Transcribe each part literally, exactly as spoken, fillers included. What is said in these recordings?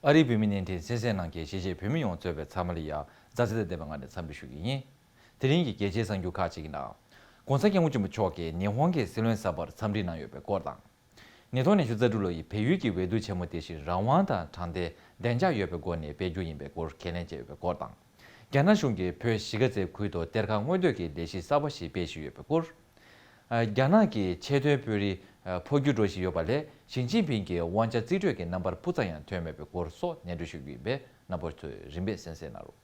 ཨ་རིའི་བོད་མི་བརྙན་འཕྲིན་གསན་གཟིགས་གནང་མཁན་གཞིས་བྱེས་བོད་མི་ཡོངས་གཙོས་པའི་ཚང་མ་ལ་ཡ་མཛའ་བརྩེ་དང་ལྡན་པའི་ངང་ནས་འཚམས་འདྲི་ཞུ་གི་ཡིན། དེ་རིང་གི་གལ་ཆེའི་གསར་འགྱུར་ཁག་ཅིག་གི་ནང་། ༸གོང་ས་༸སྐྱབས་མགོན་ཆེན་པོ་མཆོག་གིས་ཉི་ཧོང་གི་སྲིད་བློན་གསར་པར་འཚམས་འདྲི་གནང་ཡོད་པའི་སྐོར་དང་། ཉིས་སྟོང་ཉི་ཤུ་རྩ་དྲུག་ལོ་ཡི་བལ་ཡུལ་གྱི་འོས་བསྡུ་ཆེན་མོ་དེ་བཞིན་རང་དབང་དང་དྲང་བདེན་བདེ་འཇགས་ཡོད་པའི་སྒོ་ནས་སྤེལ་རྒྱུ་ཡིན་པའི་སྐོར་ཁས་ལེན་བྱས་ཡོད་པའི་སྐོར་དང་། རྒྱ་ནག་གཞུང་གིས་བོད་གཞིས་ཀ་རྩེ་ཁུལ་དུ་གཏེར་ཁ་སྔོག་འདོན་གྱི་ལས་གཞི་གསར་པ་ཞིག་སྤེལ་བཞིན་ཡོད་པའི་སྐོར། རྒྱ་ནག་གི་ཆེས་མཐོའི་དཔོན་རིགས་འཕོ་འགྱུར་འགྲོ་བཞིན་ཡོད་པ་ལས་ཞི་ཅིན་ཕིང་གི་དབང་ཆ་རྩིས་སྤྲོད་ཀྱི་རྣམ་པར་སྤུ་ཙམ་ཡང་ཐོན་མེད་པའི་སྐོར་སོགས་སྙན་སྒྲོན་ཞུ་རྒྱུ་ཡིན་པས། རྣམ་པ་ཚོས་རིམ་པས་གསན་གཟིགས་གནང་རོགས།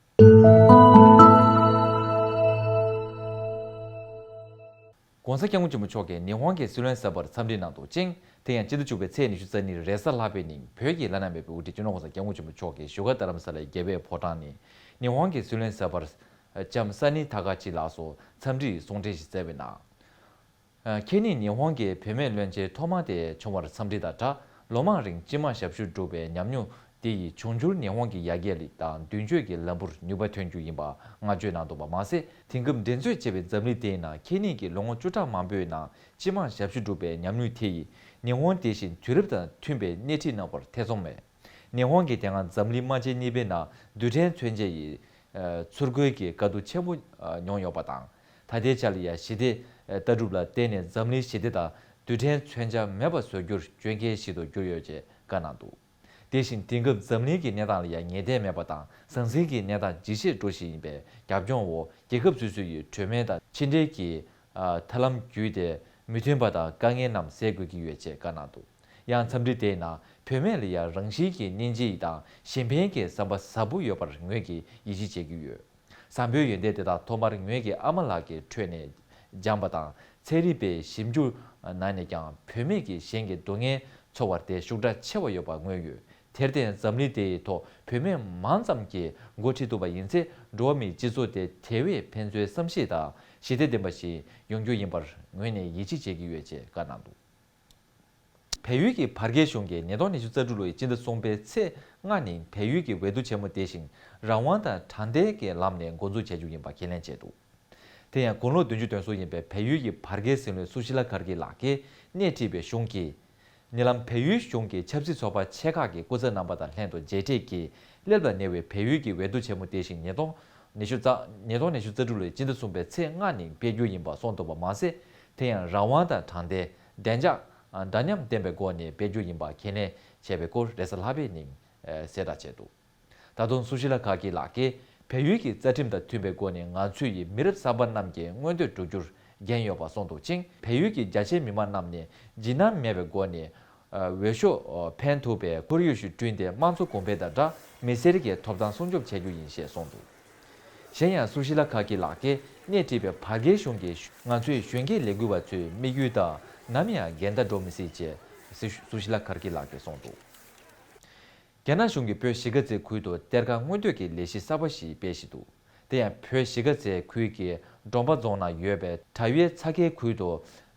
༸གོང་ས་༸སྐྱབས་མགོན་ཆེན་པོ་མཆོག་གིས་ཉི་ཧོང་གི་སྲིད་བློན་གསར་པར་འཚམས་འདྲི་གནང་འདུག་ཅིང་། དེ་ཡང་སྤྱི་ཟླ་བཅུ་པའི་ཚེས་ཉི་ཤུ་རྩ་གཉིས་རེས་གཟའ་ལྷག་པའི་ཉིན་བོད་ཀྱི་བླ་ན་མེད་པའི་དབུ་ཁྲིད་སྤྱི་ནོར་༸གོང་ས་༸སྐྱབས་མགོན་ཆེན་པོ་མཆོག་གིས་བཞུགས་སྒར་རྡ་རམ་ས་ལའི་རྒྱལ་བའི་ཕོ་བྲང་ནས་ཉི་ཧོང་གི་སྲིད་བློན་གསར་པར་ལྕམ་ས་ནི་ཐ་ཀ་ཅི་ལགས་སུ་འཚམས་འདྲིའི་གསུང་འཕྲིན་ཞིག་བསྩལ་བའི་ནང་། ཁྱེད་ཉིད་ཉི་ཧོང་གི་བུད་མེད་བློན་ཆེན་ཐོག་མ་དེ་བྱུང་བར་འཚམས་འདྲི་དང་སྦྲགས། ལོ་མང་རིང་སྤྱི་དམངས་ཞབས་ཞུ་བསྒྲུབས་པའི་ཉམས་མྱོང་དེ་ཡིས་འབྱུང་འགྱུར་ཉི་ཧོང་གི་ཡར་རྒྱས་ལ་དང་མདུན་སྐྱོད་ཀྱི་ལམ་བུར་ནུས་པ་ཐོན་རྒྱུ་ཡིན་པ་བསྔགས་བརྗོད་གནང་འདུག་པ་མ་ཟད། དེང་སྐབས་འགྲན་རྩོད་ཆེ་བའི་འཛམ་གླིང་དེའི་ནང་ཁྱེད་ཉིད་ཀྱིས་ལོ་ངོ་བཅུ་ཕྲག་མང་པོའི་ནང་སྤྱི་དམངས་ཞབས་ཞུ་བསྒྲུབས་པའི་ཉམས་མྱོང་དེ་ཡིས་ཉི་ཧོང་དེ་བཞིན་དུས་རབས་དང་མཐུན་པའི་སྣེ་ཁྲིད་གནང་བར་ཐེ་ཚོམ་མེད། ཉི་ཧོང་གིས་དེ་སྔ་འཛམ་གླིང་དམག་ཆེན་གཉིས་པའི་ནང་རྡུལ་ཕྲན་མཚོན་ཆ་ཡི་ཚུར་རྒོལ་གྱི་དཀའ་སྡུག་ཆེན་པོ་མྱོང་ཡོད་པ་དང་། ད་ལྟའི་ཆ་ལ་ཡང་ཞི་བདེ་ལྟ་གྲུབ་ལ་བརྟེན་ནས་འཛམ་གླིང་ཞི་བདེ་དང་རྡུལ་ཕྲན་མཚོན་ཆ་མེད་པ་བཟོ་རྒྱུར་སྐྱོན་ཁའི་གཞི་དུ་གྱུར་ཡོད་ཅེས་བཀའ་གནང་འདུག་དེ་བཞིན་དེང་སྐབས་འཛམ་གླིང་གི་གནས་སྟངས་ལ་ཡང་ངེས་གཏན་མེད་པ་དང་ཟང་ཟིང་གི་གནས་སྟངས་ཇེ་ཆེར་འགྲོ་བཞིན་ཡིན་པའི་རྒྱབ་ལྗོངས་འོག་རྒྱལ་ཁབ་སོ་སོ་ཡི་གྲོས་མོལ་དང་ཕྱི་འབྲེལ་གྱི་ཐབས་ལམ་བརྒྱུད་དེ་མི་མཐུན་པ་དང་དཀའ་ངལ་རྣམས་སེལ་དགོས་ཀྱི་ཡོད་ཅེས་བཀའ་གནང་འདུག་ཡང་འཚམས་འདྲི་དེའི་ནང་བུད་མེད་ལ་ཡང་རང་བཞིན་གྱིས་སྙིང་རྗེ་ཡི་དང་གཞན་ཕན་གྱི་བསམ་པ་ཟབ་པོ་ཡོད་པར་ངོས་ཀྱིས་ཡིད་ཆེས་བྱེད་ཀྱི་ཡོད། བཟང་པོའི་ཡོན་ཏན་དེ་དག་ཐོག་མར་ངོས་ཀྱི་ཨ་མ་ལགས་ཀྱི་ཁྲོད་ནས་སྦྱངས་པ་དང་། ཚན་རིག་པའི་ཞིབ་འཇུག་ནང་ནས་ཀྱང་བུད་མེད་ཀྱིས་གཞན་གྱི་སྡུག་བསྔལ་ཚོར་བར་དེ་ཤུགས་དྲག་ཆེ་བ་ཡོད་པ་མངོན་ཡོད། དེར་བརྟེན་འཛམ་གླིང་དེའི་ཐོག་བུད་མེད་མང་ཙམ་གྱིས་འགོ་ཁྲིད་ཐུབ་པ་ཡིན་ཚེ་འགྲོ་བ་མིའི་སྤྱི་ཚོགས་དེ་དེ་བས་ཕན་ཚུན་བསམ་ཤེས་དང་ཞི་བདེ་ལྡན་པ་ཞིག་ཡོང་རྒྱུ་ཡིན་པར་ངོས་ནས་ཡིད་ཆེས་བྱེད་ཀྱི་ཡོད་ཅེས་བཀའ་གནང་འདུག་བལ་ཡུལ་གྱི་བར་བརྒལ་གཞུང་གིས་ཉིས་སྟོང་ཉི་ཤུ་རྩ་དྲུག་ལོའི་སྤྱི་ཟླ་གསུམ་པའི་ཚེས་ལྔ་ཉིན་བལ་ཡུལ་གྱི་འོས་བསྡུ་ཆེན་མོ་དེ་བཞིན་རང་དབང་དང་དྲང་བདེན་གྱི་ལམ་ནས་འགོ་འཛུགས་བྱ་རྒྱུ་ཡིན་པ་ཁས་ལེན་བྱས་འདུག་དེ་ཡང་དགུང་ལོ་བདུན་ཅུ་དོན་གསུམ་ཡིན་པའི་བལ་ཡུལ་གྱི་བར་བརྒལ་སྲིད་བློན་སུ་ཤི་ལ་གར་གྱི་ལགས་ཀྱིས་སྣེ་ཁྲིད་པའི་གཞུང་གིས། ཉེ་ལམ་བལ་ཡུལ་གཞུང་གི་ཆབ་སྲིད་ཚོགས་པ་ཆེ་ཁག་གི་སྐུ་ཚབ་རྣམ་པ་དང་ལྷན་དུ་མཇལ་འཕྲད་ཀྱིས་སླེབས་ལ་ཉེ་བའི་བལ་ཡུལ་གྱི་འོས་བསྡུ་ཆེན་མོ་དེ་བཞིན་ཉིས་སྟོང་ཉི་ཤུ་རྩ་ཉིས་སྟོང་ཉི་ཤུ་རྩ་དྲུག་ལོའི་སྤྱི་ཟླ་གསུམ་པའི་ཚེས་ལྔ་ཉིན་སྤེལ་རྒྱུ་ཡིན་པ་གསུངས་འདུག་པ་མ་ཟད། དེ་ཡང་རང་དབང་དང་དྲང་བདེན། བདེ་འཇགས། འདྲ་མཉམ་ལྡན་པའི་སྒོ་ནས་སྤེལ་རྒྱུ་ཡིན་པ་ཁས་ལེན་བྱས་པའི་སྐོར་རེས་གཟའ་ལྷག་པའི་ཉིན་གསལ་བསྒྲགས་བྱས་འདུག་ད་དུང་སུ་ཤི་ལ་ག་ཀི་ལགས་ཀྱིས་བལ་ཡུལ་གྱི་རྩ་ཁྲིམས་དང་མཐུན་པའི་སྒོ་ནས་ང་ཚོ་ཡི་མི་རབས་གསར་པ་རྣམས་ཀྱི་མངོན་འདོད་བསྒྲུབ་རྒྱུར་འགན་ཡོད་པ་གསུངས་འདུག་ཅིང་། བལ་ཡུལ་གྱི་རྒྱ་ཆེའི་མི་མང་རྣམས་ནས་འཇིགས་སྣང་མེད་པའི་སྒོ་ནས་འོས་ཤོག་འཕེན་ཐུབ་པའི་ཁོར་ཡུག་ཞིག་བསྐྲུན་ཏེ་དམངས་གཙོ་གོང་འཕེལ་དང་སྦྲགས་མི་སེར་གྱི་ཐོབ་ཐང་སྲུང་སྐྱོབ་བྱ་རྒྱུ་ཡིན་ཞེས་གསུངས་འདུག་གཞན་ཡང་སུ་ཤི་ལ་ག་ཀི་ལགས་ཀྱིས་སྣེ་ཁྲིད་པའི་བར་བརྒལ་གཞུང་གིས་ང་ཚོའི་གཞོན་སྐྱེས་ལས་འགུལ་བ་ཚོའི་དམིགས་ཡུལ་དང་ནམ་ཡང་འགལ་ཟླ་འགྲོ་མི་སྲིད་ཅེས་སུ་ཤི་ལ་ག་ཀི་ལགས་ཀྱིས་གསུངས་འདུག་རྒྱ་ནག་གཞུང་གིས་བོད་གཞིས་ཀ་རྩེ་ཁུལ་དུ་གཏེར་ཁ་སྔོག་འདོན་གྱི་ལས་གཞི་གསར་པ་ཞིག་སྤེལ་བཞིན་འདུག་དེ་ཡང་བོད་གཞིས་ཀ་རྩེ་ཁུལ་གྱི་འབྲོང་པ་རྫོང་ནང་ཡོད་པའི་བྲག་ཡོལ་ཚྭ་ཁའི་ཁུལ་དུ་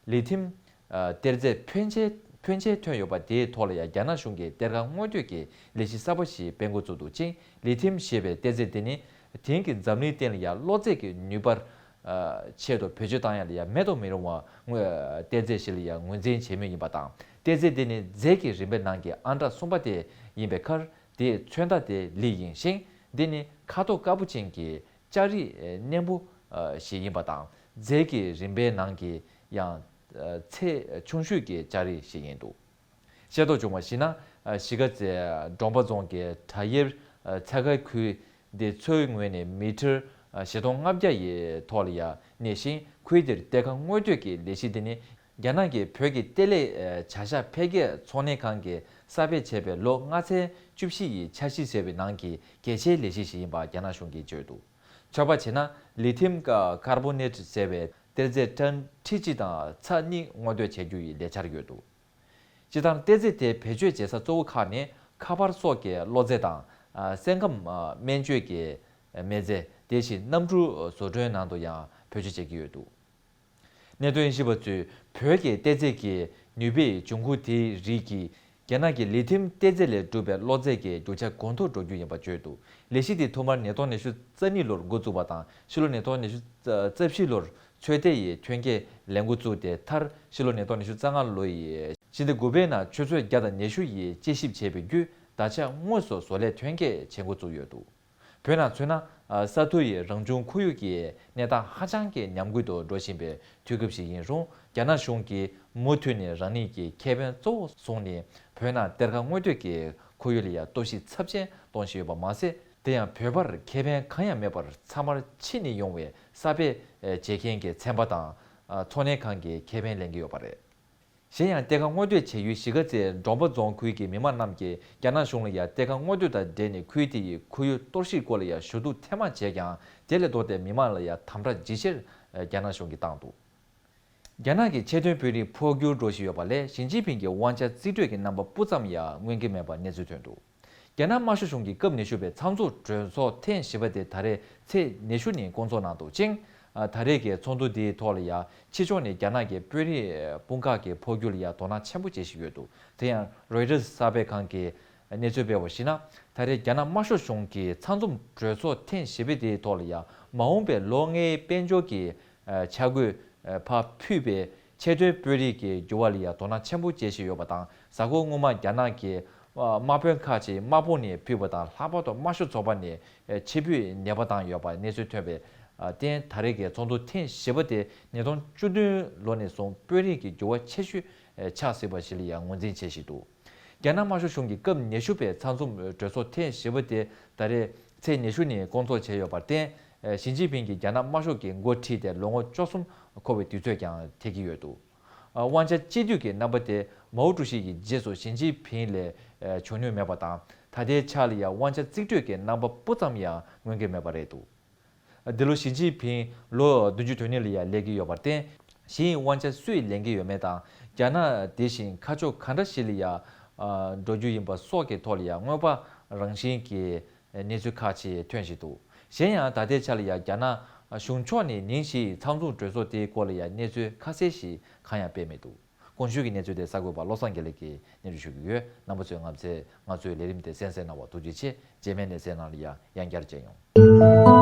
ལི་ཐིམ་གཏེར་རྫས་ཕོན་ཆེ་ཕོན་ཆེ་ཐོན་ཡོད་པ་དེའི་ཐོག་ལ་ཡང་རྒྱ་ནག་གཞུང་གིས་གཏེར་ཁ་སྔོག་འདོན་གྱི་ལས་གཞི་གསར་པ་ཞིག་སྤེལ་འགོ་བཙུགས་འདུག་ཅིང་། ལི་ཐིམ་ཞེས་པའི་གཏེར་རྫས་དེ་ནི་དེང་གི་འཛམ་གླིང་སྟེང་ལ་ཡང་གློག་རྫས་ཀྱི་ནུས་པར་ཆེད་དུ་བེད་སྤྱོད་བཏང་ཡ་ལ་ཡང་མེད་དུ་མི་རུང་བ་གཏེར་རྫས་ཤིག་ལ་ཡང་ངོས་འཛིན་བྱེད་མུས་ཡིན་པ་དང་། གཏེར་རྫས་དེ་ནི་རྫས་ཀྱི་རིམ་པའི་ནང་གི་ཨང་གྲངས་གསུམ་པ་དེ་ཡིན་པའི་ཁར། དེའི་ཚོན་མདོག་དེ་ལི་ཡིན་ཞིང་། འདི་ནི་ཁ་དོག་དཀར་པོ་ཅན་གྱི་ལྕགས་རིགས་ནེམ་པོ་ཞིག་ཡིན་པ་དང་། རྫས་ཀྱི་རིམ་པའི་ནང་གི་ཡང་ཚད་ཆུང་ཤོས་ཀྱི་ལྕགས་རིགས་ཤིག་ཡིན་འདུག་ཤེས་རྟོགས་བྱུང་བར་གཞིགས་ན། གཞིས་ཀ་རྩེ་འབྲོང་པ་རྫོང་གི་བྲག་ཡེར་ཚྭ་ཁའི་ཁུལ་འདི་མཚོའི་ངོས་ནས་མི་ཊར་བཞི་སྟོང་ལྔ་བརྒྱ་ཡི་ཐོག་ལ་ཡང་གནས་ཤིང་། ཁུལ་འདིར་གཏེར་ཁ་སྔོག་འདོན་གྱི་ལས་གཞི་འདི་ནི་རྒྱ་ནག་གིས་བོད་ཀྱི་གཏེར་ལས་བྱ་གཞག་འཕེལ་རྒྱས་ཚོང་ལས་ཁང་གིས་གསར་སྤེལ་བྱས་པའི་ལོ་ལྔ་ཚན་བཅུ་བཞི་ཡི་འཆར་གཞི་ཟེར་བའི་ནང་གི་གལ་ཆེའི་ལས་གཞི་ཞིག་ཡིན་པ་རྒྱ་ནག་གཞུང་གིས་བརྗོད་འདུག་ཚོད་དཔག་བྱས་ན། ལི་ཐིམ་ཀ་ཀར་བོ་ནེཊ་ཟེར་བའི་གཏེར་རྫས་ཊན་ཁྲི་གཅིག་དང་ཚྭ་གཉིས་སྔོག་འདོན་བྱ་རྒྱུ་ཡི་ལས་འཆར་ཡོད་འདུག་སྤྱིར་བཏང་གཏེར་རྫས་དེ་བེད་སྤྱོད་བྱེད་ས་གཙོ་བོ་ཁག་ནི་ཁ་པར་སོགས་ཀྱི་གློག་རྫས་དང་། སེམས་ཁམས་སྨན་བཅོས་ཀྱི་མེ་རྫས། དེ་བཞིན་གནམ་གྲུ་བཟོ་སྐྲུན་ནང་དུ་ཡང་བེད་སྤྱོད་བྱེད་ཀྱི་ཡོད་འདུག་གནད་དོན་ཞིབ་པ་ཚོས་བོད་ཀྱི་གཏེར་རྫས་ཀྱི་ནུས་པའི་འབྱུང་ཁུངས་དེའི་རིགས་ཀྱིས་རྒྱ་ནག་གི་ལི་ཐིམ་གཏེར་རྫས་ལས་གྲུབ་པའི་གློག་རྫས་ཀྱི་རྒྱུ་ཆ་གོང་མཐོར་འགྲོ་རྒྱུ་ཡིན་པ་བརྗོད་འདུག་ལས་གཞི་དེ་ཐོག་མར་ཉིས་སྟོང་ཉི་ཤུ་རྩ་གཉིས་ལོར་འགོ་བཙུགས་པ་དང་། ཕྱི་ལོ་ཉིས་སྟོང་ཉི་ཤུ་རྩ་བཞི་ལོར་ཚོད་ལྟ་ཡི་ཐོན་སྐྱེད་ལས་འགོ་བཙུགས་ཏེ། མཐར་ཕྱི་ལོ་ཉིས་སྟོང་ཉི་ཤུ་རྩ་ལྔ་ལོ་ཡི་ཕྱི་ཟླ་དགུ་པའི་ནང་ཆུ་ཚོད་བརྒྱ་དང་ཉི་ཤུ་ཡི་དཔྱད་ཞིབ་བྱས་པའི་བརྒྱུད། ད་ཆ་དངོས་སུ་བཟོ་ལས་ཐོན་སྐྱེད་བྱེད་འགོ་བཙུགས་ཡོད་འདུག་བོད་ནང་མཚོན་ན། ས་ཐོག་ཡི་རང་བྱུང་ཁོར་ཡུག་གི་གནས་སྟངས་ཧ་ཅང་གི་ཉམས་རྒུད་དུ་འགྲོ་བཞིན་པའི་དུས་སྐབས་ཤིག་ཡིན་རུང་། རྒྱ་ནག་གཞུང་གིས་མུ་མཐུད་ནས་རང་ཉིད་ཀྱི་ཁེ་ཕན་གཙོ་བོ་བཟུང་ནས། བོད་ནང་གཏེར་ཁ་དངོས་འབྲེལ་གྱི་ཁོར་ཡུག་ལ་ཡང་གཏོར་བཤིག་ཚབས་ཆེན་གཏོང་བཞིན་ཡོད་པ་མ་ཟད། དེ་ཡང་བོད་པར་ཁེ་ཕན་གང་ཡང་མེད་པར་ཚང་མར་ཕྱི་ནས་ཡོང་བའི་གསར་སྤེལ་བྱེད་མཁན་གྱི་ཚན་པ་དང་། འཚོ་གནས་ཁང་གི་ཁེ་ཕན་ལེན་གྱི་ཡོད་པ་རེད། གཞན་ཡང་། གཏེར་ཁ་དངོས་འབྲེལ་བྱེད་ཡུལ་གཞིས་ཀ་རྩེ་འབྲོང་པ་རྫོང་ཁུལ་གྱི་མི་མང་རྣམས་ཀྱིས་རྒྱ་ནག་གཞུང་ལ་ཡང་གཏེར་ཁ་དངོས་འབྲེལ་དང་འབྲེལ་ནས་ཁུལ་དེ་ཡི་ཁོར་ཡུག་གཏོར་བཤིག་སྐོར་ལ་ཡང་ཞུ་གཏུག་ཐེངས་མང་བྱས་ཀྱང་། དེ་ལས་ལྡོག་སྟེ་མི་མང་ལ་ཡང་དམ་དྲག་ཇེ་ཆེར་རྒྱ་ནག་གཞུང་གིས་བཏང་འདུག་རྒྱ་ནག་གི་ཆེས་མཐོའི་དཔོན་རིགས་འཕོ་འགྱུར་འགྲོ་བཞིན་ཡོད་པ་ལས། ཞི་ཅིན་ཕིང་གི་དབང་ཆ་རྩིས་སྤྲོད་ཀྱི་རྣམ་པ་སྤུ་ཙམ་ཡང་མངོན་གྱི་མེད་པ་གནས་ཚུལ་ཐོན་འདུག་རྒྱ་ནག་དམར་ཤོག་གཞུང་གི་སྐབས་ཉི་ཤུ་པའི་ཚང་འཛོམས་གྲོས་ཚོགས་ཐེངས་བཞི་པ་དེ་ད་རེས་ཚེས་ཉི་ཤུ་ཉིན་སྐོང་ཚོགས་གནང་འདུག་ཅིང་། ད་རེས་ཀྱི་ཚོགས་འདུ་འདིའི་ཐོག་ལ་ཡང་ཕྱི་ཕྱོགས་ནས་རྒྱ་ནག་གི་དཔོན་རིགས་དཔུང་ཁག་གི་འཕོ་འགྱུར་ལ་ཡང་དོ་སྣང་ཆེན་པོ་བྱེད་བཞིན་ཡོད་འདུག་དེ་ཡང་རོའི་ཊར་གསར་སྤེལ་ཁང་གི་གནས་ཚུལ་སྤེལ་བར་གཞིགས་ན། ད་རེས་རྒྱ་ནག་དམར་ཤོག་གཞུང་གི་ཚང་འཛོམས་གྲོས་ཚོགས་ཐེངས་བཞི་པའི་དེའི་ཐོག་ལ་ཡང་མ་འོངས་པའི་ལོ་ལྔའི་དཔལ་འབྱོར་གྱི་འཆར་འགོད་ཕར་ཕུད་པའི་ཆེས་མཐོའི་དཔོན་རིགས་ཀྱི་འགྱུར་བ་ལ་ཡང་དོ་སྣང་ཆེན་པོ་བྱེད་བཞིན་ཡོད་པ་དང་། གཟའ་འཁོར་སྔོན་མ་རྒྱ་ནག་གི་དམག་དཔོན་ཁག་ཅིག་དམག་དཔུང་ནས་ཕུད་པ་དང་། ལྷག་པར་དུ་དམར་ཤོག་ཚོགས་པ་ནས་ཕྱིར་འབུད་ནུས་པ་བཏང་ཡོད་པ་གནས་ཚུལ་ཐོན་པའི་བརྟེན། ད་རེས་ཀྱི་ཚོགས་འདུ་ཐེངས་བཞི་པ་དེ་ཉིས་སྟོང་བཅུ་བདུན་ལོ་ནས་བཟུང་དཔོན་རིགས་ཀྱི་འགྱུར་བ་ཆེ་ཤོས་ཆགས་སྲིད་པ་ཞིག་ལ་ཡང་ངོས་འཛིན་བྱེད་བཞིན་འདུག་རྒྱ་ནག་དམར་ཤོག་གཞུང་གི་སྐབས་ཉི་ཤུ་པའི་ཚང་འཛོམས་གྲོས་ཚོགས་ཐེངས་བཞི་པ་དེ་ད་རེས་ཚེས་ཉི་ཤུ་ཉིན་སྐོང་ཚོགས་བྱས་ཡོད་པར་བརྟེན། ཞི་ཅིན་ཕིང་གིས་རྒྱ་ནག་དམར་ཤོག་གི་འགོ་ཁྲིད་དེ་ལོ་ངོ་བཅུ་གསུམ་འཁོར་བའི་དུས་ཚོད་ཀྱང་ཐེག་གི་ཡོད་འདུག་དབང་ཆ་གཅིག་སྡུད་ཀྱི་རྣམ་པ་དེ་མའོ་ཀྲུའུ་ཞི་ཡི་རྗེས་སུ་ཞི་ཅིན་ཕིང་ལས་བྱུང་མྱོང་མེད་པ་དང་། ད་ལྟའི་ཆར་ལ་ཡང་དབང་ཆ་རྩིས་སྤྲོད་ཀྱི་རྣམ་པ་སྤུ་ཙམ་ཡང་མངོན་གྱི་མེད་པ་རེད་འདུག་འདི་ལོ་ཞི་ཅིན་ཕིང་ལོ་བདུན་ཅུ་དོན་གཉིས་ལ་ཡང་སླེབས་ཀྱི་ཡོད་པར་བརྟེན། ཞི་ཡི་དབང་ཆ་སུས་ལེན་གྱི་ཡོད་མེད་དང་། རྒྱ་ནག་དེ་བཞིན་ཁ་ཕྱོགས་ག་འདྲ་ཞིག་ལ་ཡང་འགྲོ་རྒྱུ་ཡིན་པ་སོགས་ཀྱི་ཐོག་ལ་ཡང་མངོན་པ་རང་བཞིན་གྱི་གནས་ཚུལ་ཁག་ཅིག་ཐོན་བཞིན་འདུག་གཞན་ཡང་། ད་ལྟའི་ཆ་ལ་ཡང་རྒྱ་ནག་གཞུང་ཕྱོགས་ནས་ཉིན་ཞིག་ཚང་འཛོམས་གྲོས་ཚོགས་དེའི་སྐོར་ལ་ཡང་གནས་ཚུལ་ཁ་གསལ་ཞིག་གང་ཡང་སྤེལ་མི་འདུག་གོང་ཞུས་ཀྱི་གནས་ཚུལ་དེ་གསར་འགོད་པ་བློ་བཟང་དགེ་ལེགས་ཀྱིས་སྙན་སྒྲོན་ཞུ་གི་ཡོད། རྣམ་པ་ཚོས་ང་ཚོའི་ང་ཚོའི་ལས་རིམ་དེ་གསན་གཟིགས་གནང་བར་ཐུགས་རྗེ་ཆེ། རྗེས་མའི་གནས་ཚུལ་ནང་ལ་ཡང་ཡང་བསྐྱར་མཇལ་ཡོང་།